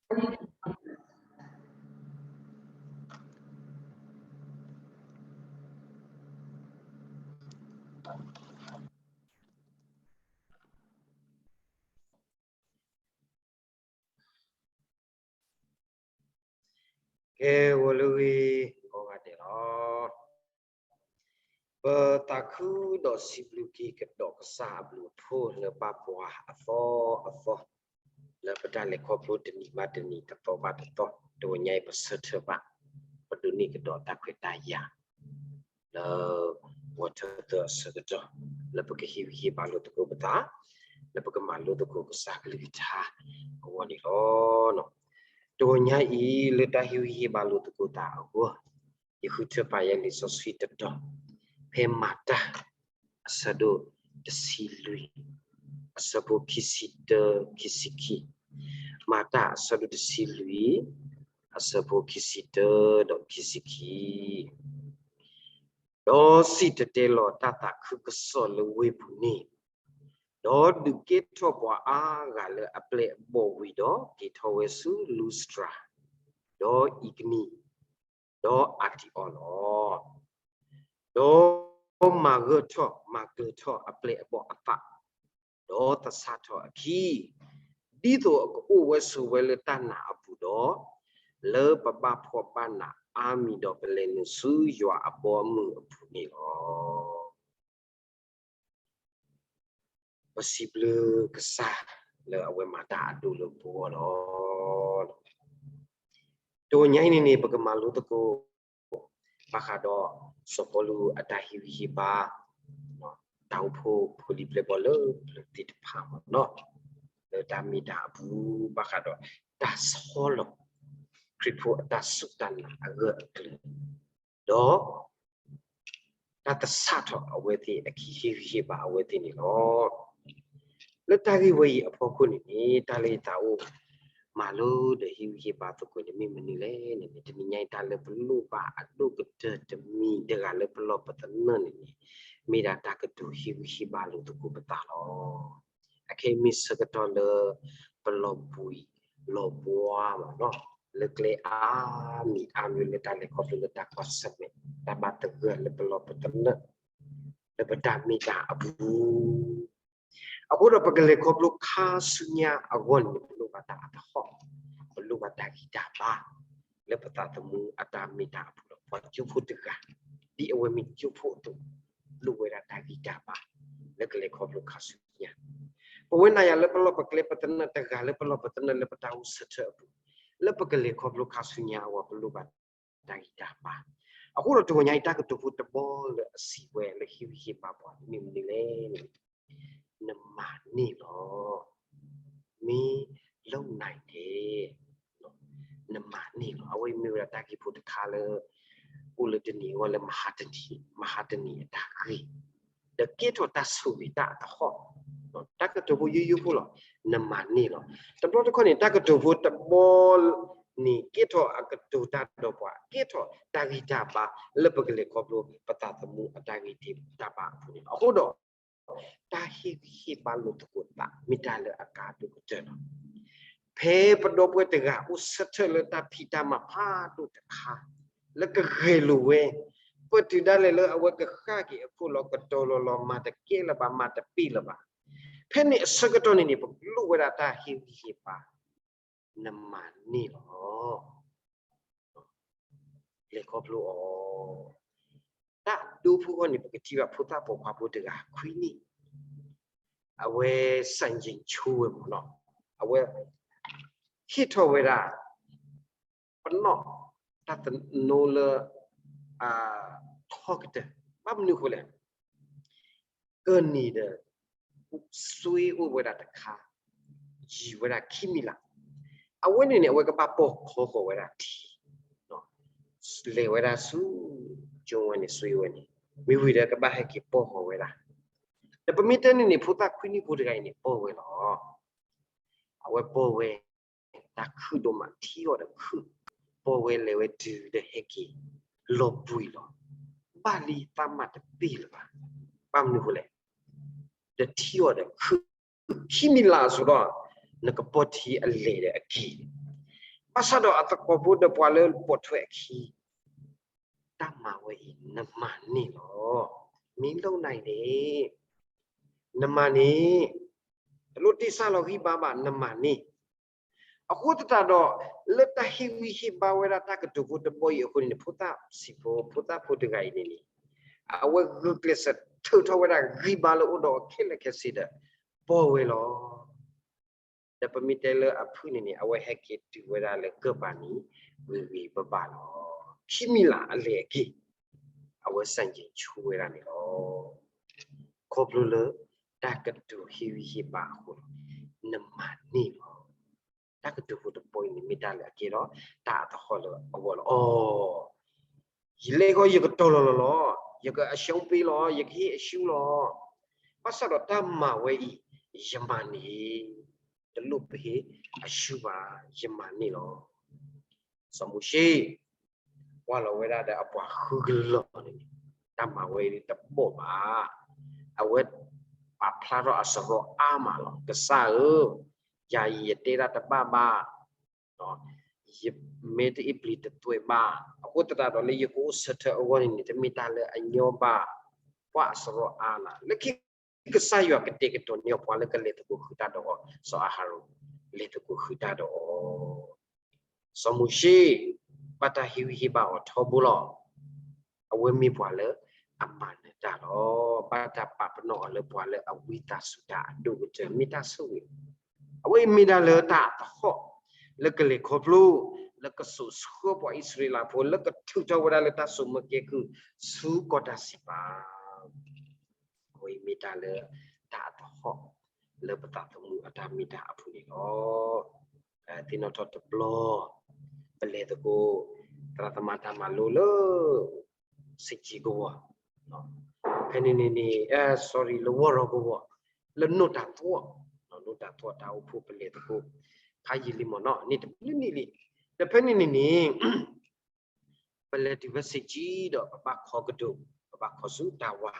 ကဲ ဂီၤလၢအဂ့ၤ ကိးဂၤဒဲးလီၤ. ပသးခုဒီးစံးဘျုးက့ၤကဒီးကစၢ်အဘျုးအဖှိၣ်လၢဘၣ်ပှၤအသီအသီ လၢပတၢ်လဲၤခီဖျိတနံၤဘၣ်တနံၤ တသီဘၣ်တသီ, တဂီၤညါအံၤပဆၢထၢၣ်ဘၣ် ပဒိးန့ၢ်ကဒီးတၢ်ခွဲးတၢ်ယာ် လၢဂီၤထၢသၢအဆၢကတီၢ် လၢပကဟ့ၣ်ဂံၢ်ဟ့ၣ်ဘါလိာ်သကိးပသး, လၢပကမၤလိသကိးကစၢ်ကလုၢ်ကထါအဂီၢ်န့ၣ်လီၤ. တဂီၤညါအံၤ လၢတၢ်ဟ့ၣ်ဂံၢ်ဟ့ၣ်ဘါလိာ်သကိးသးအဂီၢ်, ယဃုထၢပာ်ယၤလံာ်စီဆှံတတီၤ, ဖဲမၤတၢ် အဆၢဒိၣ်တဆံလွံၢ်, အဆၢဖိခံဆံတၢ ခံဆံခံ, မၤတၢ်အဆၢဒိၣ်တဆံလွံၢ်, အဆၢဖိခံဆံတၢဒီးခံဆံခံ, ဒီးစံၣ်တဲၤတဲလီၤတၢ်သးခုကစီၣ်လၢဝ့ၢ်ပူၤန့ၣ်, ဒီးဒုးကဲထီၣ်ပှၤအါဂၤလၢအပျဲၢ်အဘီၣ်ဝံၤဒီး က့ၤထီၣ်ဝဲဆူလူစတြၤ, ဒီးအံၤကနံၣ်, ဒီးအၤတံအီၤလီၤ. ဒီးမၤဂၢၢ်ထီၣ်မၤကျၢၤထီၣ်အပျဲၢ်အဘီၣ်အသး, ဒီးသဆၣ်ထီၣ်အခံ, ဒ်သိးအကအိၣ်ဝဲဆိးဝဲလၢတၢ်နာ်အပူၤဒီး, လၢပဘၣ်ဖှီၣ်ဘၣ်နးအါမံၤဒီးပလဲၤနုာ်ဆူယွၤအဘီအမုၢ်အပူၤန့ၣ်လီၤ. ပစံးဘျုးကစၢ်လၢအဝဲမၤတၢ်အဒိၣ်လၢပဂီၢ်လီၤ. တဂီၤညါအံၤန့ၣ်န့ၣ် ပကမၤလိသကိး ဘၣ်ဃးဒီး စီၤပီလူးအတၢ်ဟ့ၣ်ဂံၢ်ဟ့ၣ်ဘါ တၢ်အိၣ်ဖှိၣ်ဖိလံၤပျဲၢ်ဘီၣ်လၢပျၢၤသ့ၣ်တဖၣ်မ့ၢ်နီၤ, လၢတၢ်မ့ၢ်တၢ်အပူၤ ဘၣ်ဃးဒီးတၢ်ဆီလီၤ ခရံာ်ဖိအတၢ်စူၢ်တၢ်နာ်အဂၢၢ်အကျၢၤ, ဒီး တၢ်သဆၣ်ထီၣ်အဝဲသ့ၣ်အခံ ဟ့ၣ်ဂံၢ်ဟ့ၣ်ဘါအဝဲသ့ၣ်န့ၣ်လီၤ. လၢတၢ်ဂ့ၢ်ဝဲအံၤအဖီခိၣ်န့ၣ်န့ၣ် တၢ်လၢယသးအိၣ်မၤလိဒီးဟ့ၣ်ဂံၢ်ဟ့ၣ်ဘါသကိးန့ၣ် မ့ၢ်မနုၤလဲၣ်န့ၣ်န့ၣ် တနံၤညါအံၤတၢ်လၢပလိၣ်ဘၣ်အဒိၣ်ကတၢၢ်တမံၤတဂၤလၢပလီၢ်ပသနၢၣ်န့ၣ်န့ၣ် မ့ၢ်ဒၣ်တၢ်ကတိၤဟ့ၣ်ဂံၢ်ဟ့ၣ်ဘါလိာ်သကိးပသးလီၤ. အခဲအံၤမ့ၢ်ဆၢကတီၢ်လၢ ပလီၤဘှံးလီၤဘှါမ့ၢ်နီၤ, လၢကျဲအါမံၤအါမံၤလၢတၢ်လဲၤခီဖျိလၢတၢ်ကွၢ်ဆၢၣ်မဲာ် တၢ်ဘၣ်သဂၢၢ်လၢပလီၢ်ပသနၢၣ် လၢပတၢ်မ့ၢ်တၢ်အပူၤ အဃိဒီးပကလဲၤခီဖျိခါဆူညါအဂီၢ်န့ၣ် ပလိၣ်ဘၣ်တၢ်အါတဟီၣ်, ပလိၣ်ဘၣ်တၢ်ဂံၢ်တၢ်ဘါ လၢပသးသမူအတၢ်မ့ၢ်တၢ်အပူၤဒီး ပှၤကၠိဖိတဂၤ ဒ်အဝဲမ့ၢ်ကၠိဖိအသိး လိၣ်ဝဲဒၣ်တၢ်ဂံၢ်တၢ်ဘါ လၢကလဲၤခီဖျိခါဆူညါ ပဝဲနၤယၤလၢပလီၢ်ပကျဲ ပသနၢၣ်တဂၤလၢပလီၢ်ပသနၢၣ်လၢပတၢ်အိၣ်ဆၢထၢၣ်အပူၤ, လၢပကလဲၤခီဖျိခါဆူညါအဂီၢ် ပလိၣ်ဘၣ်တၢ်ဂံၢ်တၢ်ဘါ. အဃိဒီးတဂီၤညါအံၤတၢ်ကတိၤဖိတဘီလၢအစံးဝဲလၢဟ့ၣ်ဂံၢ်ဟ့ၣ်ဘါပှၤမ့ၢ်မနုၤလဲၣ်န့ၣ် နမၤန့ၢ်လီၤ. မ့ၢ်လီၤနၤဒဲး နမၤန့ၢ်လီၤ. အဝဲအံၤမ့ၢ်ဝဲဒၣ်တၢ်ဂ့ၢ်ဖိတခါလၢ အိၣ်လၢတနံၤအဂီၢ်လၢ မဟါတနံၤအတၢ်ဂ့ၢ်, ဒီးကဲထီၣ်တၢ်ဆိၣ်ဂ့ၤတၢ်အသဟီၣ်, တၢ်ကတိၤဖိယိယိဖိလီၤ, နမၤန့ၢ်လီၤ. တဘျီတခီၣ်န့ၣ် တၢ်ကတိၤဖိတဘီန့ၣ် ကဲထီၣ်အကတိၤတၢ်ဒီးပှၤ, ကဲထီၣ်တၢ်ဂံၢ်တၢ်ဘါ လၢပကလဲၤခီဖျိပသးသမူအတၢ်ဂ့ၢ်တၢ်ဘါအပူၤန့ၣ်လီၤ. အဃိဒီး တၢ်ဟ့ၣ်ဂံၢ်ဟ့ၣ်ဘါလိာ်သကိးသး မ့ၢ်တၢ်လၢအကါဒိၣ်ကတၢၢ်လီၤ. ဖဲပဒီပုၢ်ဝဲၢ်တဂၤအိၣ်ဆၢထၢၣ်လၢတၢ်ဖံးတၢ်မၤဖးဒိၣ်တခါ လၢကဂဲၤလိာ်ဝဲ ပတုၤဒၣ်လဲာ်လၢအဝဲကဃၣ်က့ၤအခိၣ်လီၤကတီၤလီၤလီၤ မၤတကဲလၢၤဘၣ် မၤတပ့ၢ်လၢၤဘၣ်. ဖဲန့ၣ်အဆၢကတီၢ်န့ၣ်န့ၣ် ပလိၣ်ဝဲဒၣ်တၢ်ဟ့ၣ်ဂံၢ်ဟ့ၣ်ဘါ နမၤန့ၢ်လီၤ. လဲၤခီဖျိအီၤ, တၢ်ဒိဖိဂီၢ်န့ၣ် ပကထံၣ်ဘၣ်ဖိသၣ်ပိာ်ခွါဖိတဂၤ ခွံနံၣ်, အဝဲစၣ်ယ့ၣ်ဆိဝဲမ့ၢ်နီၤ, အဝဲ ဟ့ၣ်ထီၣ်ဝဲဒၣ် ပနီၣ် တၢ်တနိလၢ ထီၣ်ကတၢၢ်, ဘၣ်မနုၤအဃိလဲၣ် ကၢၢ်နံၤဒီး စွ့အိၣ်ဝဲဒၣ်တခါ, ယံာ်ဝဲဒၣ်ခံမံၤလး, အဝဲန့ၣ်န့ၣ် အဝဲကဘၣ်ပိာ်ခီဃီၤဝဲဒၣ်ထံ, လဲၤဝဲဒၣ်ဆူ ကၠိဝဲန့ၣ် စွ့ဝဲန့ၣ်, မ့ၢ်ဝံၤဒီးကဘၣ်ဟဲက့ၤပိာ်ဃီၤဝဲဒၣ်, ဒီးပမ့ၢ်တဲန့ၣ်န့ၣ် ဖိသၣ်ခွံနံၣ်ဖိတဂၤအံၤန့ၣ် ပိာ်ဝဲလီၤ. အဝဲပိာ်ဝဲ တၢ်ခုၣ်ဒိၣ်မး ထံအီၣ်ဒီးခုၣ်, ပိာ်ဝဲလဲၤဝဲတုၤဒီးဟဲက့ၤ လီၤဘှံးလီၤ, ဘၣ်လံသးမၤတပ့ၢ်လၢၤဘၣ်, ဘၣ်မနုၤအဃိလဲၣ်, ဒီးထံအီၣ်ဒီးခုၣ်, ခံမံၤလးအစိၤဒီး နကပိာ်ထံအလဲၤဒီးအက့ၤ, ဘၣ်ဆၣ်ဒီးအသကိးဖိဒီးပှၤလၢပိာ်ထွဲအခံ, တၢ်မၤဝဲအံၤ နမၤန့ၢ်လီၤ. မ့ၢ်လိၣ်နၤအံၤန့ၣ် နမၤန့ၢ်, တလိၣ်တ့ၢ်စၢ်လီၤဂံၢ်ဘါဘၣ် နမၤန့ၢ်. အဃိသတးဒီး လၢတၢ်ဟ့ၣ်ဂံၢ်ဟ့ၣ်ဘါဝဲဒၣ်တၢ်ကတိၤဖိတဘီအံၤအဃိန့ၣ်န့ၣ် ဖိသၣ်စံးဖိ ဖိသၣ်ဖိတဂၤအံၤန့ၣ်န့ၣ် အဝဲဂုာ်ကျဲးစၢးထုးထီၣ်ဝဲဒၣ်ဂံၢ်ဘါလၢအိၣ်ဒီးအီၤခဲလၢာ်ခဲဆ့ဒီး ပီၢ်ဝဲလီၤ. ဒီးပမ့ၢ်တဲလၢအဖုၣ်န့ၣ်န့ၣ် အဝဲဟဲက့ၤတုၤဝဲဒၣ်လၢကၢၢ်ပၤန့ၣ် ဂ့ၤဂ့ၤဘၣ်ဘၣ်လီၤ. ခံမံၤလၢ်အလဲၤအက့ၤ အဝဲစံးက့ၤဆူဝဲဒၣ်န့ၣ်လီၤ. ခီဖျိလၢ တၢ်ကတိၤဟ့ၣ်ဂံၢ်ဟ့ၣ်ဘါအဃိလီၤ. နမၤန့ၢ်လီၤ. တၢ်ကတိၤဖိတဘီအံၤန့ၣ် မ့ၢ်တၢ်လၢအကဲထီၣ်တၢ်အသဟီၣ်လၢအဂီၢ်လီၤ. အီ, ယလဲၤဃီယကတီၤလီၤလီၤလီၤ, ယကအရှုံးပေးလီၤ, ယကဟ့ၣ်အရှုံးလီၤ. ဘၣ်ဆၣ်ဒီးတၢ်မၤဝဲအံၤ ယမၤန့ၢ်, တလိၣ်ပဟ့ၣ်အရှုံးဘၣ်, ယမၤန့ၢ်လီၤ. စီၤမိၤၡ့ ကွၢ်လီၤဝဲဒၣ်ဒီးအပှၤဃုကလီၤန့ၣ်, တၢ်မၤဝဲအံၤတဘီၣ်ဘၣ်. အဝဲပာ်ဖျါထီၣ်အစရီအါမးလီၤ. ကစၢ်ဧၢ, ယၤအံၤယတဲဒၣ်တဘၣ်ဘၣ်, ယမ့ၢ်တအ့ၣ်ပျံၤတသွဲဘၣ်. အဃိသတးဒီးလၢယကအိၣ်ဆၢထၢၣ်အဂီၢ်န့ၣ်န့ၣ် တမ့ၢ်တၢ်လၢအညီဘၣ်. ကွၢ်အစရီအါနၤ, လၢခံကစၢ်ယွၤကတဲာ်ကတီၤန့ၢ်အီၤပှၤလၢကလဲၤသကိးဃုာ်တၢ်ဒီးအီၤ, စီၤအၤဟရိၣ် လဲၤသကိးဃုာ်တၢ်ဒီးအီၤ. စီၤမိၤၡ့ ဘၣ်တၢ်ဟ့ၣ်ဂံၢ်ဟ့ၣ်ဘါအီၤထီဘိလီၤ. အဝဲမ့ၢ်ပှၤလၢအမၤနၢၤတၢ်လီၤ. ဘၣ်တၢ်ပာ်ပနီၣ်အီၤလၢပှၤလၢအဝံသးစူၤတၢ်အဒိၣ်ကတၢၢ် မ့ၢ်တၢ်ဆိၣ်ဂ့ၤ. အဝဲအံၤမ့ၢ်ဒၣ်လၢတၢ်အသဟီၣ် လၢကလဲၤခီဖျိ လၢကစိာ်ဆှၢပှၤအံၣ်စရ့လးဖိ လၢကထုးထီၣ်ဝဲဒၣ်လၢတၢ်စိာ်မၢကဲကုၢ် ဆူကီၢ်တၢ်စံးပာ် အဝဲအံၤမ့ၢ်တၢ်လၢ တၢ်အသဟီၣ် လၢပသးသမူအတၢ်မ့ၢ်တၢ်အပူၤန့ၣ်လီၤ. သ့ၣ်နီၣ်ထီၣ်တဘျီ ပလဲၤသကိး သရၣ်သမါတၢ်မၤလိလၢ စံးကံကဝီၤ ဖဲန့ၣ်န့ၣ်န့ၣ် sorry လၢဝီၢ်ရီကဝီၤ လၢနိၣ်တၢ်သွီၣ်, နိၣ်တၢ်သွီၣ်တၢ်အိၣ်ဖှိၣ်ပလဲၤသကိး ဖးယံာ်လံမ့ၢ်နီၤ န့ၣ်တဘျုးနံၣ်လံ. ဒီးဖဲန့ၣ်န့ၣ်န့ၣ် ပလဲၤတုၤဖဲစံးကံဒီး ပဘၣ်ခီကဒိၣ်, ပဘၣ်ခီဆူတၢ်ဝါ.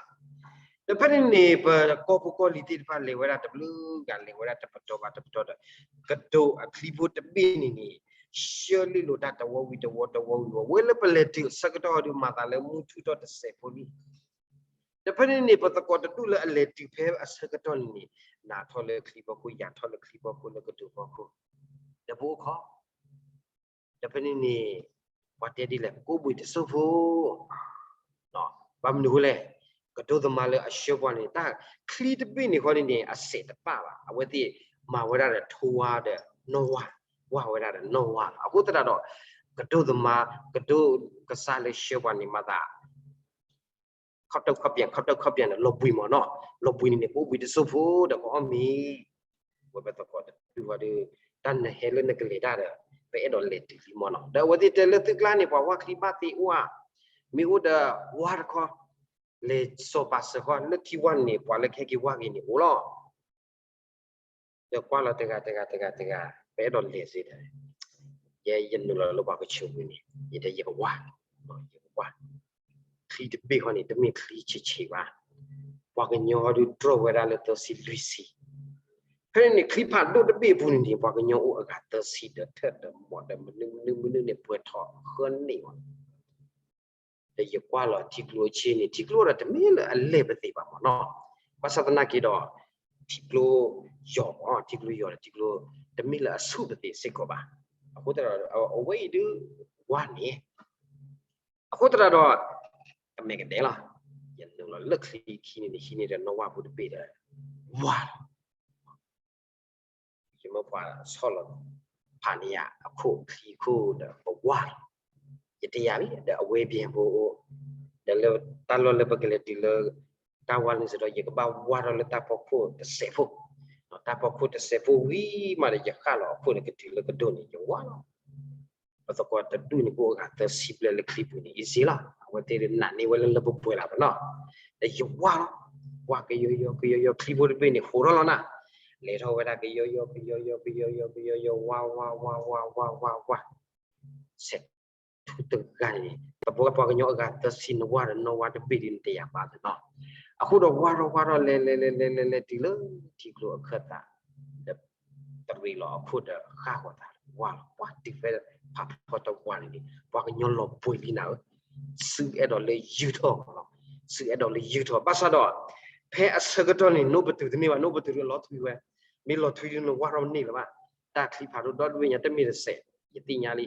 ဒီးဖဲန့ၣ်န့ၣ် ပကီၢ်ဖိကီၢ်လံၤသ့ၣ်တဖၣ်လဲၤဝဲဒၣ်တဘျုးဂၤ လဲၤဝဲဒၣ်တပတီၢ်ဘၣ်တပတီၢ်ဒီး ကဒိၣ်အချံဖိတဘ့ၣ်န့ၣ်န့ၣ် ဆှၢလ့လိာ်တၢ်တဝီဝံၤတဝီတဝီဝံၤဝံၤ ဝဲလၢပလဲၤတုၤအဆၢကတီၢ်ဒီး မၤသးလၢမုၢ်ထူၣ်ထီၣ်တစဲးဖိလံ. ဒီးဖဲန့ၣ်န့ၣ် ပသကိးတဒူၣ်လၢအလဲၤတုၤဖဲအဆၢကတီၢ်န့ၣ်န့ၣ် နးထီၣ်လၢချံဖီခိၣ် ယၤထီၣ်လၢချံဖီခိၣ်လၢကဒိၣ်ဖီခိၣ် ဒီးပအိၣ်ခိး ဒီးဖဲန့ၣ်န့ၣ် ပှၤတဲဒ်လဲၣ် ကိးဘှံးတစိၢ်ဖိ ဘၣ်မနုၤအဃိလဲၣ်, ကဒိၣ်သမါလၢအဆှၢပှၤန့ၣ် တၢ်ချံတဘ့ၣ်န့ၣ်ဃီန့ၣ်န့ၣ် အစဲးတပာ်ဘၣ်. အဝဲသ့ၣ်မၤဝဲဒၣ်ဒီးထိဝါဒီးနီၢ်ဝါ, ဝါဝဲဒၣ်ဒီးနီၢ်ဝါလီၤ. အဃိသတးဒီး ကဒိၣ်သမါ ကဒိၣ်ကစၢ်လၢဆှၢပှၤန့ၣ်မၤသး ခီၣ်တၢၣ်ခီၣ်ပၠး ခီၣ်တၢၣ်ခီၣ်ပၠးန့ၣ် လီၤဘှံးမ့ၢ်နီၤ, လီၤဘှံးန့ၣ်န့ၣ် ကအိၣ်ဘှံးတစိၢ်ဖိဒီးကအီၣ်မ့ၤ ဝဲပသကိးတဒူၣ်ဝဲဒီး တၢ်နဟဲလၢနကလဲၤတၢ်ဒီး ပအဲၣ်ဒိးလဲၤတုၤလံမ့ၢ်နီၤ. ဒီးအဝဲသ့ၣ်တဲလၢသုကျါန့ၣ် ပှၤဝၢ်ချံဘၣ်သ့အိၣ်ဧါ, မ့ၢ်အိၣ်ဒီးဝၢ်တခီ, လဲၤစိာ်ပာ်စၢၤဃီ လၢထံဝၢ်န့ၣ် ပှၤလၢကဟဲက့ၤဝၢ်က့ၤန့ၣ်အိၣ်လီၤ. ဒီးကွၢ်လီၤတဂၤတဂၤတဂၤတဂၤ ပအဲၣ်ဒိးလဲၤစ့ၢ်ဒီး ယဲယနုာ်လီၤလၢပှၤကဆိးပူၤန့ၣ် ယတဲယကဝၢ်, ယကဝၢ်, ချံတဘ့ၣ်ဃီန့ၣ် တမ့ၢ်ချံဆံးဆံးဘၣ်, ပှၤကညီဟီဒုးတြီၢ်ဝဲဒၣ်လၢသၢဆံလွံၢ်ဆံ, ဖဲန့ၣ်န့ၣ် ချံဖးဒိၣ်တဘ့ၣ်အပူၤန့ၣ်န့ၣ် ပှၤကညီအိၣ်အဂၤသၢဆံဒီးထၢၣ်ဒီးမိၢ်ဒီးမနုၤမနုၤမနုၤန့ၣ် ပှဲၤထီၣ်ဃၢန့ၢ်ဝဲ ဒီးယကွၢ်လီၤထံကျိအဆ့န့ၣ် ထံကျိဒီးတမ့ၢ်လၢအလဲၢ်ပသ့ၣ်ဘၣ်မ့ၢ်နီၤ, ဘၣ်ဆၣ်သနာ်က့ဒီး ထံကျိယိာ်မ့ၢ် ထံကျိယိာ်ဒီးထံကျိ တမ့ၢ်လၢအဆူၣ်ပသ့ၣ်စ့ၢ်ကီးဘၣ်. အဃိသတးဒီး အဝဲအံၤဒုးဝါန့ၣ် အဃိသတးဒီး ကမဲာ်ကဒဲလီၤ, ယနုာ်လီၤလၢချံခံန့ၣ်န့ၣ် ဟံးန့ၢ်ဒီးနီၢ်ဝါဖိတဘ့ၣ်ဒီး ဝါလီၤ ယမၢပှၤဆီၣ်လီၤဖးန့ၢ်ယၤအခိၣ်ချံခိၣ်ဒီးပဝါလီၤ. ယတယာ်လံ ဒီးအဝဲပျဲၢ်ဖိအိၣ် ဒီးလၢတၢ်လီၢ်လၢပကလဲၤတုၤလၢ တၢ်ဝါန့ၣ်စ့ၢ်ဒီး ယကဘၣ်ဝါထီၣ်လၢတၢ်ဖီခိၣ်တစဲးဖိ, တၢ်ဖီခိၣ်တစဲးဖိဝံၤမးဒီး ယဃၣ်လီၤအခိၣ်န့ၣ် ကတုၤလၢကဒိၣ်န့ၣ် ယဝါလီၤ. ပသကိးတဒူၣ်န့ၣ် ကအိၣ်အဂၤသၢဆံဘျဲၣ်လၢချံပူၤန့ၣ် easy လီၤ. အဝဲသ့ၣ်နာ်န့ၢ်ဝဲလၢလၢပှဲၤပှဲၤလီၤပနီၤ, ဒီးယဝါလီၤ, ဝါကယီယီကယီယီ ချံဖိတဘ့ၣ်န့ၣ် ဟိးထီၣ်လီၤနၤ, လဲၤထီၣ်ဝဲဒၣ်ကယီယီကယီယီကယီယီကယီယီ ဝါဝါဝါဝါဝါဝါဝါ ဆဲးထူတဂၤန့ၣ် ပှၤကညီအဂၤသၢဆံနဝါဒီးနီၢ်ဝါတဘ့ၣ်ဒ်န့ၣ်တယာ်ဘၣ်သနီၤ, အဃိဒီးဝါထီၣ်ဝါထီၣ်လဲၤလဲၤလဲၤလဲၤလဲၤလဲၤတုၤလၢထံကျိအခၢၣ်သး ဒီးတရံးလီၤအခိၣ်ဒီးဃၣ်ဃီၤသး ဝါလီၤ ပှၤတုၤဖဲ ဖးဖီတဝါန့ၣ်န့ၣ် ပှၤကညီလီၤဘှံးလံနၤဧၢ, စုအဲၣ်ဒိးလၢယုၢ်ထီၣ်မးလီၤ, စုအဲၣ်ဒိးလၢယုၢ်ထီၣ်, ဘၣ်ဆၣ်ဒီး ဖဲအဆၢကတီၢ်န့ၣ် နိၣ်ပတုာ်တန့ၢ်ဘၣ်, နိၣ်ပတုာ်ဒုးလီၤထွံဝဲ, မ့ၢ်လီၤထွံဒုးနဝါထီၣ်န့ၢ်လၢၤဘၣ်, တၢ်ချံဖးဒိၣ်ဒီတဘ့ၣ်ညါ တမ့ၢ်တစဲး, ယသ့ၣ်ညါလံ,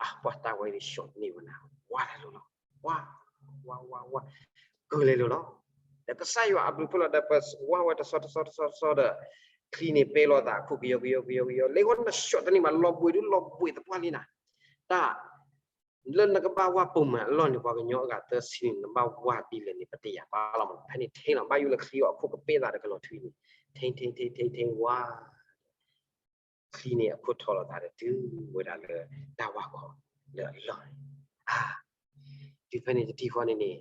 အပှၤတၢ်ဝဲအံၤဒုး ရှီၣ်န့ၢ်ဝဲနၤ, ဝါလဲၤလိၤလီၤ, ဝါ, ဝါ, ဝါ, ဝါ, ကၢၤလဲၤလိၤလီၤ, ဒီးကစၢ်ယွၤအဘျုးဖှိၣ်လီၤဒီး ပဝါဝဲတဆီတဆီတဆီတဆီဒီး ချံန့ၣ်ပဲလီၤသးအခိၣ်ကယီကယီကယီကယီ, လၢဂီၢ်နရှီၣ်တန့ၢ်ဘၣ် လီၤဘှံးဒုးလီၤဘှံးသပှၢ်လံနၤ, တၢ် လၢနကဘၣ်ဝါပိာ်မုၣ်အလီၢ်န့ၣ် ပှၤကညီအဂၤသၢဆံန့ၣ် နဘၣ်ဝါဒ်လဲၣ်န့ၣ် ပတယာ်ဘၣ်လီၤမး, ဖဲန့ၣ်ထဲလီၤ ဘၣ်ယိၣ်လၢချံအီၤအခိၣ်ကပဲသးဒီးကလီၤထွံန့ၣ်, ထဲထဲထဲထဲထဲဝါ ချံန့ၣ်အခိၣ်ထီၣ်လီၤသးဒီးတုၤဝဲဒၣ်လၢတၢ်ဝါခီလၢအလီၢ်န့ၣ်, အါ, တုၤဖဲန့ၣ်တထံၣ်ဃီန့ၣ်န့ၣ်,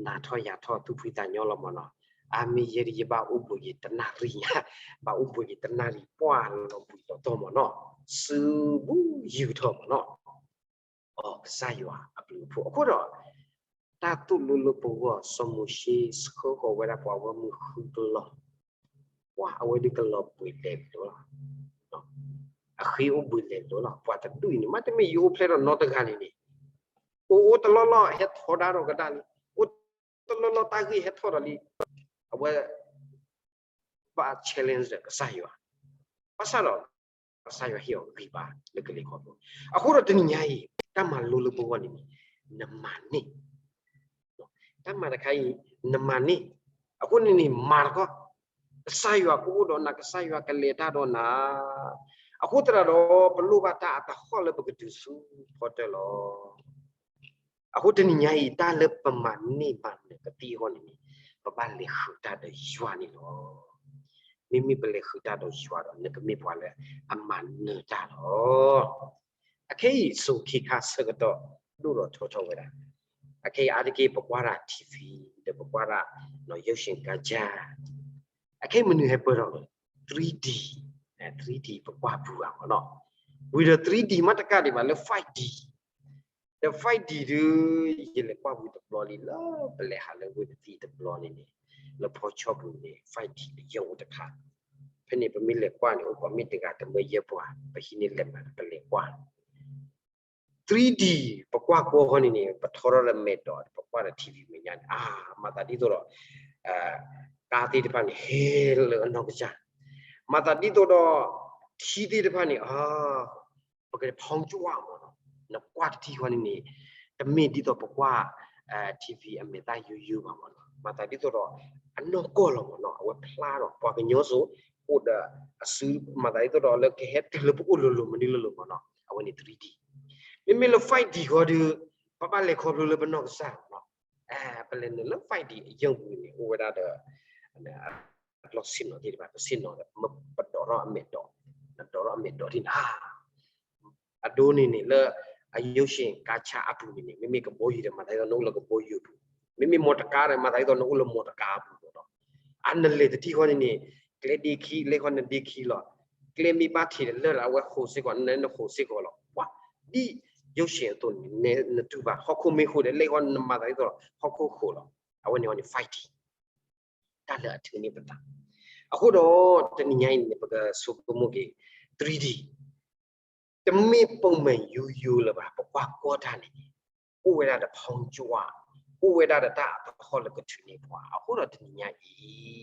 နၤထီၣ်ယၤထီၣ်သူၣ်ဖှံသးညီလီၤမးနီၤ, အါမ့ၢ်ယဲဒၣ်ယဘၣ်အိၣ်ဘှံးက့ၤတနၣ်ရံၣ်ညါ, ဘၣ်အိၣ်ဘှံးက့ၤတနၣ်ရံၣ်ပှၢ်လီၤဘှံးလီၤတီၢ်မးနီၤ, စုဘူးယုာ်ထီၣ်မးနီၤ အီ ကစၢ်ယွၤအဘျုးအဖှိၣ်အဃိဒီး, တၢ်သိၣ်လိလၢပဂီၢ် စီၤမိၤၡ့ဆှၢဃီၤဝဲဒၣ်ပှၤဂီၢ်မုၢ်ဃုကလီၢ်, ပှၤအဝဲဒုးကလီၤဘှံးလဲၤလိၤလီၤ, အဃ့အိၣ်ဘှံးလဲၤလိၤလီၤ, ပှၤတဒူၣ်အံၤန့ၣ် မ့တမ့ၢ်ယအိၣ်ဖျဲၣ်ထီၣ်နီတဂၤန့ၣ်န့ၣ်, အိၣ်အိၣ်တလီၢ်လီၢ်ဟဲထီဒါဒီးကဒါလံ, အိၣ်တလီၢ်လီၢ်တၢ်ဂ့ၢ်ဟဲထီၣ်ဒီးလံ, အဝဲ ဘၣ် challenge ဒီးကစၢ်ယွၤ, ဘၣ်ဆၣ်ဒီး ကစၢ်ယွၤဟ့ၣ်အီၤဂံၢ်ဘါလၢကလဲၤခီဖျိ, အဃိဒီးတနံၤညါအံၤ တၢ်မၤလိလၢပဂီၢ်န့ၣ်န့ၣ်, နမၤန့ၢ်, တၢ်မၤတခါအံၤ, နမၤန့ၢ်, အဃိန့ၣ်န့ၣ် မၤတခီ, ကစၢ်ယွၤကအိၣ်ဒီးနၤ ကစၢ်ယွၤကလဲၤတၢ်ဒီးနၤ, အဃိသတးဒီး ပလိၣ်ဘၣ်တၢ်အတဟီၣ်လၢပကတုၤဆူဖီတၢၢ်လီၤ. အဃိတနံၤညါအံၤ တၢ်လၢပမၤန့ၢ်မၤနၢၤကသံၣ်အဂီၢ်န့ၣ်န့ၣ်, ပဘၣ်လဲၤဃုာ်တၢ်ဒီးယွၤန့ၣ်လီၤ. မ့မ့ၢ်ပလဲၤဃုာ်တၢ်ဒီးယွၤဒီး နကမ့ၢ်ပှၤလၢအမၤနၢၤတၢ်လီၤ. အခဲအံၤ စိၤခံခါဆၢကတီၢ် ဒိၣ်ထီၣ်ထီထီၣ်ဝဲဒၣ်, အခဲအံၤအါတက့ၢ် ပကွၢ်တၢ် ထံၣ်ဖံ ဒီးပကွၢ်တၢ် နီၢ်ယိၤၡ့ကါစၢ် အခဲအံၤမနုၤဟဲပၢၢ်ထီၣ်လဲၣ်, three D, three D ပကွၢ်ပူၤဘၣ်မ့ၢ်နီၤ, ဝံၤဒီး three D မ့ၢ်တကးဒံးဘၣ်လၢ five D, ဒီး five D ဒုး ယလဲၤကွၢ်ဝံၤတဘျီလံလၢပလဲၤဟးလၢဝ့ၢ်ပသံၣ်တဘျီန့ၣ်န့ၣ်, လၢဖီဆီပူၤန့ၣ် five D အယဲၢ်အိၣ်တခါ, ဖဲန့ၣ် ပမ့ၢ်လဲၤကွၢ်န့ၣ် အိၣ်ကိးမ့ၢ်တဂၤတမၢယဲၢ်ပှၤ ပဟံးန့ၢ်လဲၤမၤပလဲၤကွၢ် three D ပကွၢ်ကွီၢ်ဃီန့ၣ်န့ၣ် ပထီထီၣ်လၢမဲာ်ဒိး ပကွၢ်ဒီး ထံၣ်ဖံ မဲာ်ညါန့ၣ် အါ မၤသးဒ်သိးဒီး ကါသ့ၣ်တဖၣ်န့ၣ် ဟဲလၢအနီၢ်ကစၢ်, မၤသးဒ်သိးဒီး ထံသ့ၣ်တဖၣ်န့ၣ် အါ ပကဖီကွၢ်မ့ၢ်နီၤ, နကွၢ်တထံၣ်ဃီန့ၣ်န့ၣ် တမ့ၢ်ဒ်သိးပကွၢ် ထံၣ်ဖံ အမဲာ်သၣ်ယိယိဘၣ်မ့ၢ်နီၤ, မၤသးဒ်သိးဒီး အနီၢ်ကီၢ်လီၤမ့ၢ်နီၤ, အဝဲဖျါဒီး ပှၤကညီစိၤ အိၣ်ဒီးအစု မၤသးဒ်သိးဒီးလၢကဟဲတုၤလၢပအိၣ်လိၤလိၤမနုၤလိၤလိၤမ့ၢ်နီၤ, အဝဲန့ၣ် three D, မ့မ့ၢ်လၢ five D ဃီဒီး ပဘၣ်လဲၤခီဖျိလၢပနီၢ်ကစၢ်မ့ၢ်နီၤ, ပလဲၤနုာ်လၢ five D အယုၢ်ပူၤန့ၣ် အိၣ်ဝဲဒၣ်ဒီး အလီၢ်ဆ့ၣ်နီၤသ့ၣ်တဖၣ် ပဆ့ၣ်နီၤဒီး ပဒိးထီၣ်အမဲာ်ဒိး, နဒိးထီၣ်အမဲာ်ဒိးဒ်နၤ အဒိန့ၣ်န့ၣ် လၢအယိၤၡ့ၣ်ကါဆါအပူၤန့ၣ်န့ၣ် မ့မ့ၢ်ကဘီယူၤဒီး မၤသးဒ်သိးနအိၣ်လၢကဘီယူၤပူၤ, မ့မ့ၢ်မီတကါဒီး မၤသးဒ်သိးနအိၣ်လၢမီတကါအပူၤလီၤ. အနလဲၤတထံၣ်ဃီန့ၣ်န့ၣ် ကျဲဒ့ခံ လဲၤဃီနဒ့ခံလီၤ. ကျဲမ့ၢ်ဘၣ်ထံးတလၢာ်ဒီး အဝဲဃိးစ့ၢ်ကီး နလဲၤနဃိးစ့ၢ်ကီးလီၤ. ပှၤ ဒ်ယိၤၡ့ၣ်အသိးန့ၣ် နတူၢ်ဘၣ် ဟီၣ်ခိၣ်မ့ၢ်ဃိးဒီး လဲၤဃီနမၤသးဒ်သိး ဟီၣ်ခိၣ်ဃိးလီၤ. အဝဲန့ၣ်အီၤန့ၣ် five D တၢ်လၢအထုးန့ၢ်ပသး. အဃိဒီး တနံၤညါအံၤန့ၣ် ပကဆိကမိၣ်က့ၤ three D တမ့ၢ်ပိာ်မုၣ်ယူယိလၢၤဘၣ်, ပကွၢ်ကီတၢ်န့ၣ် အိၣ်ဝဲဒၣ်ဒီးဖီကွၢ်, အိၣ်ဝဲဒၣ်ဒီးတၢ်အသဟီၣ်လၢကထုးန့ၢ်ပှၤ. အဃိဒီးတနံၤညါအံၤ ပ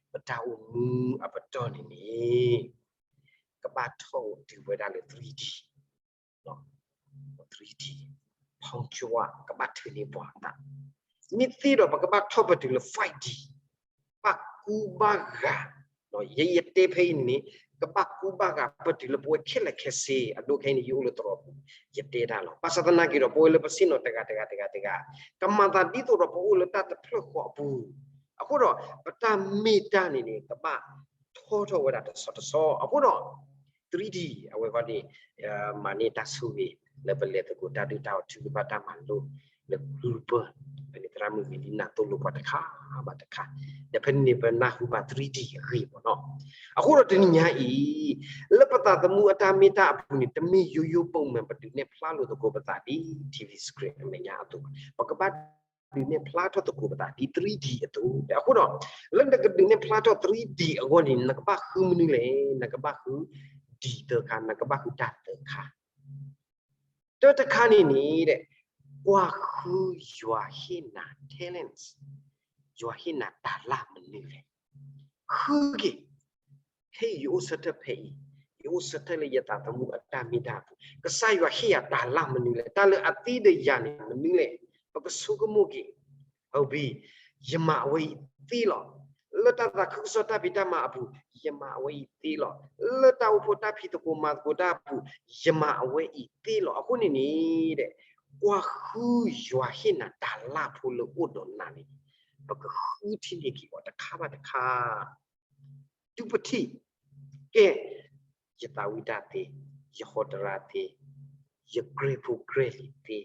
တၢ်အိၣ်မူအပတီၢ်န့ၣ်န့ၣ် ကဘၣ်ထီၣ်တုၤဝဲဒၣ်လၢ three D, three D ဖီကွၢ် ကဘၣ်ထုးန့ၢ်ပှၤအသး. မ့ၢ်သ့ဒီး ပကဘၣ်ထီၣ်ပတုၤလၢ five D ဘၣ်ကူဘၣ်ဂာ်, ယဲယတဲဖဲအံၤန့ၣ် ကဘၣ်ကူဘၣ်ဂာ် ပတုၤလၢပဝဲခဲလၢာ်ခဲဆ့ အဒိခဲအံၤန့ၣ် ယအိၣ်လၢသရိာ်ပူၤ ယတဲတၢ်လီၤ. ဘၣ်ဆၣ်သနာ်က့ဒီး ပဝဲလၢပဆ့ၣ်နီၤတဂၤတဂၤတဂၤတဂၤ ကမၤသးဒ်သိးဒီး ပအိၣ်လၢတၢ်တဖျၢၣ်ဃီအပူၤ, အဃိဒီး ပတၢ်မ့ၢ်တၢ်န့ၣ်န့ၣ် ကဘၣ်ထီထီၣ်ဝဲဒၣ်တဆီတဆီ. အဃိဒီး three D အဝဲဃီန့ၣ် မၤန့ၢ်တၢ်ဆိၣ်ဂ့ၤ လၢပလဲၤသကိးတၢ်ဒုၣ်တၢ်အီၣ် ထုကဖၣ်တၢ်မၤလိ လၢကရူၢ်ပၢၢ် ဖဲန့ၣ် သရၣ်မုၣ်ဝံၤလံနၢ်သိၣ်လိပှၤတခါဘၣ်တခါ, ဒီးဖဲန့ၣ်န့ၣ် ပနၢ်ဟူဘၣ် three D အဂ့ၢ်မ့ၢ်နီၤ. အဃိဒီးတနံၤညါအံၤ လၢပသးသမူအတၢ်မ့ၢ်တၢ်အပူၤန့ၣ် တမ့ၢ်ယိယိပိာ်မုၣ် ပဒုးနဲၣ်ဖျါလိာ်သကိးပသးဒ် ထံၣ်ဖံ screen အမဲာ်ညါအသိးဘၣ်. ပကဘၣ်ဒုးနဲၣ်ဖျါထီၣ်သကိးပသးဒ် three D အသိး. အဃိဒီး လၢနကဒုးနဲၣ်ဖျါထီၣ် three D အဂီၢ်န့ၣ် နကဘၣ်ဃုမနုၤလဲၣ်, နကဘၣ်ဃု D သၢခါ, နကဘၣ်ဃုတၢ်သၢခါ. တၢ်တခါန့ၣ်န့ၣ် ကွၢ်ဃုယွၤဟ့ၣ်နၤ talents, ယွၤဟ့ၣ်နၤတၤလၢ်မနုၤလဲၣ်. ဃုက့ၤ, ဟဲ ယအိၣ်ဆၢထၢၣ်ဖဲအံၤ, ယအိၣ်ဆၢထၢၣ်လၢယသးသမူအတၢ်မ့ၢ်တၢ်တီ, ကစၢ်ယွၤဟ့ၣ်ယၤတၤလၢ်မနုၤလဲၣ်, တၢ်လၢအသ့ဒီးယၤန့ၣ်မနုၤလဲၣ်, ပကဆိကမိၣ်က့ၤ. ယမၤအဝဲအံၤသ့လီၤ. လၢတၢ်သးခုကစီၣ်တၢ်ဖံးတၢ်မၤအပူၤ, ယမၤအဝဲအံၤသ့လီၤ. လၢတၢ်အိၣ်ဖှိၣ်တၢ်ဖံးသကိးမၤသကိးတၢ်အပူၤ, ယမၤအဝဲအံၤသ့လီၤ. အဃိန့ၣ်န့ၣ်, ကွၢ်ဃုယွၤဟ့ၣ်နၤတၤလၢ်ဖိလၢအိၣ်ဒီးနၤန့ၣ်, ပကဃုထံၣ်န့ၢ်က့ၤအီၤတခါဘၣ်တခါ တုၤပထံၣ်, ကဲ, ယသးဝံၣ်တၢ်သ့, ယဟီတရါသ့, ယကြဲၢ်ဖိကြဲၢ်လံၤသ့,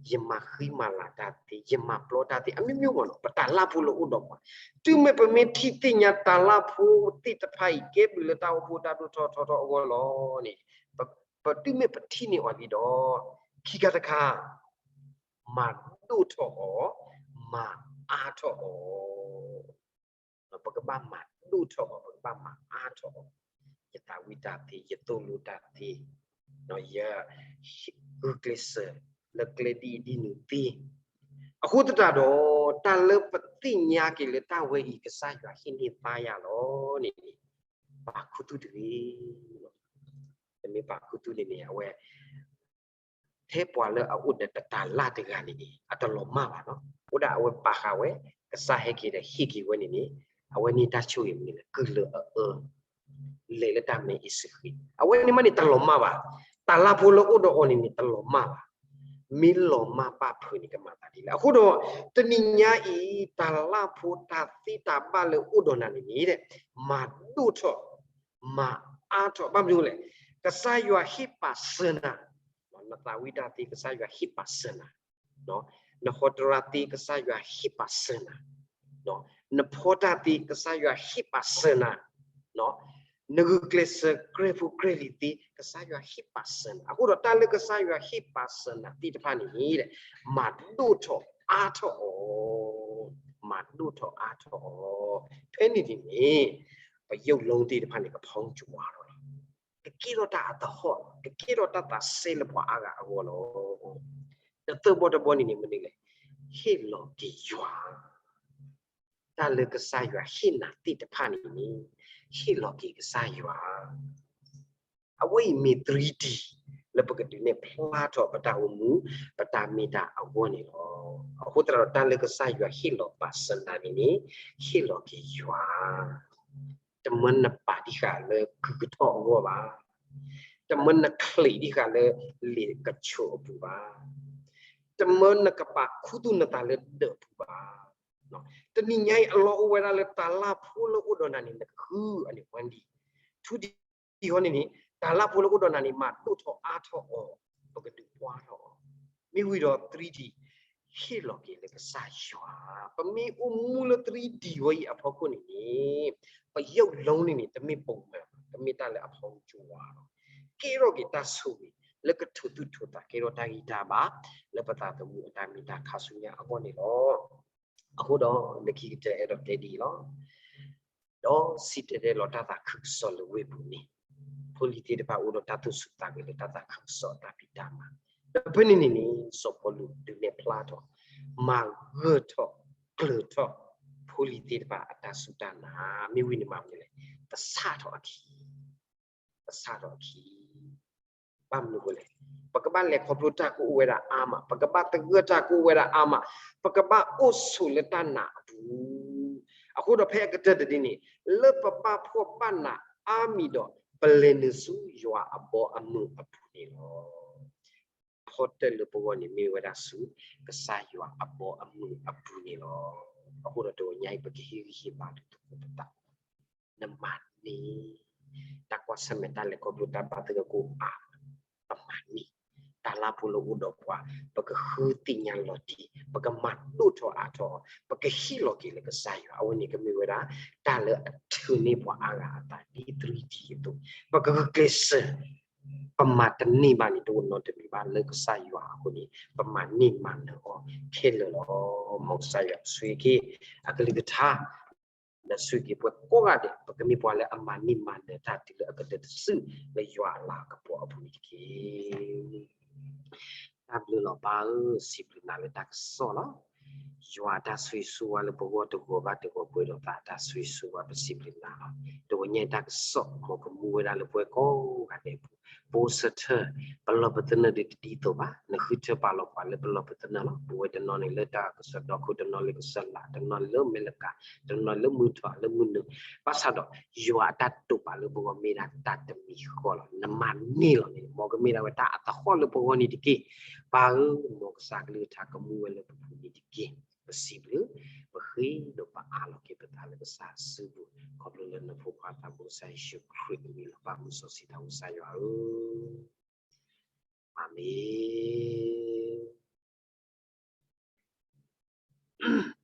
ယမၤဃံမၤလၤတၢ်သ့, ယမၤပျီတၢ်သ့, အမျိုးမျိုးမ့ၢ်နီၤ, ပတၤလၢ်ဖိလၢအိၣ်ဒီးပှၤ, တုၤမ့ၢ်ပမ့ၢ်ထံၣ်သ့ၣ်ညါတၤလၢ်ဖိသ့ၣ်တဖၣ်အံၤ ကဲဘျုးလၢတၢ်အိၣ်ဖှိၣ်တၢ်ဒိၣ်ထီၣ်ထီထီၣ်အဂီၢ်လီၤန့ၣ်, ပတုၤမ့ၢ်ပထံၣ်န့ၢ်အီၤလံဒီး, ခံခါတခါ, မၤဒိၣ်ထီၣ်အီၤ, မၤအါထီၣ်အီၤ ပကဘၣ်မၤဒိၣ်ထီၣ်အီၤ, ပကဘၣ်မၤအါထီၣ်အီၤ, ယသးဝံၣ်တၢ်သ့, ယသိၣ်လိတၢ်သ့, ယဂုာ်ကျဲးစၢးလၢကျဲဒ်အံၤဒ်နုၤသ့. အဃိသတးဒီး, တၢ်လၢပသ့ၣ်ညါက့ၤလၢတၢ်ဝဲအံၤ ကစၢ်ယွၤဟ့ၣ်န့ၢ်သါယၤလီၤန့ၣ်, ပာ်ခူသူၣ်တဂ့ၤ. တမ့ၢ်ပာ်ခူသူၣ်န့ၣ်န့ၣ် အဝဲ ထဲပှၤလၢအအိၣ်ဒီးတတၤလၢ်တဂၤန့ၣ်န့ၣ် အတလီၤမၢ်ဘၣ်နီၤ. အိၣ်ဒၣ်အဝဲပာ်ဃာ်ဝဲ, ကစၢ်ဟဲက့ၤဒီးဟ့ၣ်က့ၤဝဲန့ၣ်န့ၣ်, အဝဲန့ၢ်တၢ်ဆိၣ်ဂ့ၤမနုၤလဲၣ်, ကုၢ်လၢအအၢ, လဲၤလၢတၢ်မဲအ့စဃံး, အဝဲန့ၣ်မးန့ၣ်တလီၤမၢ်ဘၣ်. တၤလၢ်ဖိလၢအိၣ်ဒီးအီၤန့ၣ်န့ၣ် တလီၤမၢ်ဘၣ်. မ့ၢ်လီၤမၢ်ဘၣ်ဖုးန့ၣ် ကမၤသးဒ်လဲၣ်. အဃိဒီး, တနံၤညါအံၤ တၤလၢ်ဖိတၢ်သ့တၢ်ဘၣ်လၢအိၣ်ဒီးနၤန့ၣ်န့ၣ်, မၤဒိၣ်ထီၣ်, မၤအါထီၣ်, ဘၣ်မနုၤလဲၣ်. ကစၢ်ယွၤဟ့ၣ်ပာ်စၢၤနၤ, နသးဝံၣ်တၢ်သ့ ကစၢ်ယွၤဟ့ၣ်ပာ်စၢၤနၤ, နဟီတရါသ့ ကစၢ်ယွၤဟ့ၣ်ပာ်စၢၤနၤ, နဖီတၢ်သ့ ကစၢ်ယွၤဟ့ၣ်ပာ်စၢၤနၤ, နဂုာ်ကျဲးစၢးကြဲၢ်ဖိကြဲၢ်လံၤသ့ ကစၢ်ယွၤဟ့ၣ်ပာ်စၢၤနၤ. အဃိဒီးတၢ်လၢကစၢ်ယွၤဟ့ၣ်ပာ်စၢၤနၤသ့ၣ်တဖၣ်န့ၣ်, မၤဒိၣ်ထီၣ်အါထီၣ်အီၤ, မၤဒိၣ်ထီၣ်အါထီၣ်အီၤ, ဖဲန့ၣ်န့ၣ်န့ၣ်, ပယုၢ်လီသ့ၣ်တဖၣ်န့ၣ် ကဖီကၠိဝါလီၤ. ကကဲထီၣ်တၢ်အသဟီၣ်, ကကဲထီၣ်တၢ်သးစဲလၢပှၤအါဂၤအဂီၢ်လီၤ. တသၢဘီတဘီန့ၣ်န့ၣ် မနုၤလဲၣ်, ဟ့ၣ်လီၤက့ၤယွၤ တၢ်လၢကစၢ်ယွၤဟ့ၣ်နၤသ့ၣ်တဖၣ်န့ၣ်န့ၣ်, ဟ့ၣ်လီၤက့ၤကစၢ်ယွၤ. အဝဲအံၤမ့ၢ် three D လၢပကဒုးနဲၣ်ဖျါထီၣ်ပတၢ်အိၣ်မူ, ပတၢ်မ့ၢ်တၢ်အဂီၢ်န့ၣ်လီၤ. အဃိသတးဒီးတၢ်လၢကစၢ်ယွၤဟ့ၣ်လီၤပာ်စၢၤနၤန့ၣ်န့ၣ်, ဟ့ၣ်လီၤက့ၤယွၤ တမၢနပာ်ဒံးဃာ်လၢကုၢ်ကထီၣ်အဂီၢ်ဘၣ်. တမၢနချံးဒံးဃာ်လၢလံာ်ကဆိးအပူၤဘၣ်. တမၢနကပာ်ခူသူၣ်နသးလၢဒၢးပူၤဘၣ်. တနံၤညါအံၤအလီၢ်အိၣ်ဝဲဒၣ်လၢတၢ်လၢ်ဖိလၢအိၣ်ဒီးနၤန့ၣ် နကဃုအန့ၣ်ဝဲဒၣ်, ထူဒံး အီၤန့ၣ်န့ၣ်, တၢ်လၢ်ဖိလၢအိၣ်ဒီးနၤန့ၣ် မၤဒိၣ်ထီၣ်အါထီၣ်အီၤ, ပကဒုးပှၢ်ထီၣ်အီၤ, မ့ၢ်ဝံၤဒီး three D ဟ့ၣ်လီၤက့ၤလၢကစၢ်ယွၤ, ပမ့ၢ်အိၣ်မူလၢ three D ဝဲအံၤအဖီခိၣ်န့ၣ်န့ၣ်, ပယုၢ်လီန့ၣ်န့ၣ် တမ့ၢ်ပိာ်မုၣ်, တမ့ၢ်တၢ်လၢအဖီကၠိဝါလီၤ. ကဲထီၣ်က့ၤတၢ်ဆိၣ်ဂ့ၤ လၢကထိးသူၣ်ထိးသး ကဲထီၣ်တၢ်ဂံၢ်တၢ်ဘါ လၢပသးသမူအတၢ်မ့ၢ်တၢ်ခါဆူညါအဂီၢ်န့ၣ်လီၤ. အဃိဒီး လၢခံကတၢၢ်အဲၣ်ဒိးတဲဒ်အံၤလီၤ. ဒီးစံၣ်တဲၤတဲလီၤတၢ်သးခုကစီၣ်လၢဝ့ၢ်ပူၤန့ၣ်, ဖိလံၤသ့ၣ်တဖၣ်အိၣ်ဒီးတၢ်သူၣ်ဆူၣ်သးဂဲၤလၢတၢ်သးခုကစီၣ်အတၢ်ဖံးတၢ်မၤ, ဒီးဖဲန့ၣ်န့ၣ်န့ၣ် စီၤပီလူးဒုးနဲၣ်ဖျါထီၣ်, မၤဂၢၢ်ထီၣ်, ကျၢၤထီၣ်, ဖိလံၤသ့ၣ်တဖၣ်အတၢ်စူၢ်တၢ်နာ်, မ့ၢ်ဝံၤန့ၣ်မၤမနုၤလဲၣ်, ကဆၣ်ထီၣ်အခံ ကဆၣ်ထီၣ်အခံ. ဘၣ်မနုၤအဃိလဲၣ်, ပကဘၣ်လဲၤခီဖျိတၢ်ကအိၣ်ဝဲဒၣ်အါမး, ပကဘၣ်သဂၢၢ်တၢ်ကအိၣ်ဝဲဒၣ်အါမး, ပကဘၣ်အိၣ်ဆိးလၢတၢ်နာ်အပူၤ, အဃိဒီးဖဲအကတၢၢ်တဒ်န့ၣ်, လၢပဘၣ်ဖှီၣ်ဘၣ်နးအါမံၤဒီး, ပလဲၤနုာ်ဆူယွၤအဘီအမုၢ်အပူၤန့ၣ်လီၤ. ဖီတၢၣ်လၢပဂီၢ်န့ၣ်မ့ၢ်ဝဲဒၣ်ဆူကစၢ်ယွၤအဘီအမုၢ်အပူၤန့ၣ်လီၤ. အဃိဒီးတဂီၤညါအံၤ ပကဟ့ၣ်ဂံၢ်ဟ့ၣ်ဘါဒုးသကိးပသး, နမၤန့ၢ်, တၢ်ကွၢ်ဆၢၣ်မဲာ်တၢ်လဲၤခီဖျိတၢ်ဘၣ်သဂၢၢ်ကအိၣ်အါ, ပမၤန့ၢ်, တၢ်လၢ်ဖိလၢအိၣ်ဒီးပှၤ, ပကဃုသ့ၣ်ညါလီၤတံၢ်, ပကမၤဒိၣ်ထီၣ်အါထီၣ်, ပကဟ့ၣ်လီၤက့ၤလၢကစၢ်ယွၤ, အဝဲန့ၣ်ကမ့ၢ်ဝဲဒၣ်, တၢ်လၢအထုးန့ၢ်ပှၤအါဂၤအသးဒ် three D အသိး, ပကဂုာ်ကျဲးစၢး ပမၤတန့ၢ်ဘၣ်န့ၣ် တအိၣ်နီတမံၤဘၣ်လၢကစၢ်ယွၤအဃိန့ၣ် ပမၤန့ၢ်မၤနၢၤအီၤခဲလၢာ်လီၤ. မ်ကစၢ်ယွၤဆိၣ်ဂ့ၤက့ၤ အကလုၢ်ကထါ, ဒီးဆိၣ်ဂ့ၤက့ၤပှၤကိးဂၤဒဲး ပကမ့ၢ်ပှၤလၢအမၤန့ၢ်မၤနၢၤတၢ်တုၤလၢအကတၢၢ်တစု လၢယွၤအလၤကပီၤအပူၤန့ၣ်တက့ၢ်. တၢ်ဘျုးလီၤပၢ်ဧၢ, စံးဘျုးနၤလၢတၢ်ကစီၣ်လီၤ. ယွၤအတၢ်ဆိၣ်ဂ့ၤဆိၣ်ဝါလၢပဂီၢ်တဂီၤဘၣ်တဂီၤပှဲၤဒီးသးအတၢ်ဆိၣ်ဂ့ၤဆိၣ်ဝါ ပစံးဘျုးနၤလီၤ. တဝဲညါတၢ်ကစီၣ် မ်ကမူဝဲဒၣ်လၢပဝဲကိးဂၤဒဲးအပူၤ, ပအိၣ်ဆၢထၢၣ် ပလီၢ်ပသနၢၣ်ဒ်တဒ်သိးဘၣ်, နဃုထၢပာ်လီၤပှၤလၢပလီၢ်ပသနၢၣ်လီၤ. ပဝဲတနီၤန့ၣ်လၢတၢ်ကစၢၢ်ဒီခိၣ်, တနီၤလၢကစၢၢ်လး, တနီၤလၢအမဲရကၤ, တနီၤလၢမုၢ်ထီၣ်လၢမုၢ်နုာ်, ဘၣ်ဆၣ်ဒီး ယွၤအတၢ်တိာ်ပာ်လၢပဂီၢ်မ့ၢ်ဒၣ်တၢ်တမံၤဃီလီၤ. နမၤန့ၢ်လီၤန့ၣ် မ်ကမ့ၢ်ဒၣ်ဝဲတၢ်အသဟီၣ်လၢပဂီၢ်န့ၣ်တက့ၢ်. ပၢ်ဧၢ, မ်ကစၢ်ကလုၢ်ကထါကမူဝဲလၢပပူၤန့ၣ်တက့ၢ်. ပစံးဘျုး, ပဃ့ဒီးပအးလီၤက့ၤပသးလၢကစၢ်အစုပူၤ, ခီဖျိလၢနဖိခွါသးဘိကစၢ်ယ့ၣ်ၡူးခရံာ်အမံၤလီၤ. ပၢ်မုၢ်စီဆှံတၢ်အိၣ်ကစၢ်ယွၤဧၢ, အၤမ့ၣ်.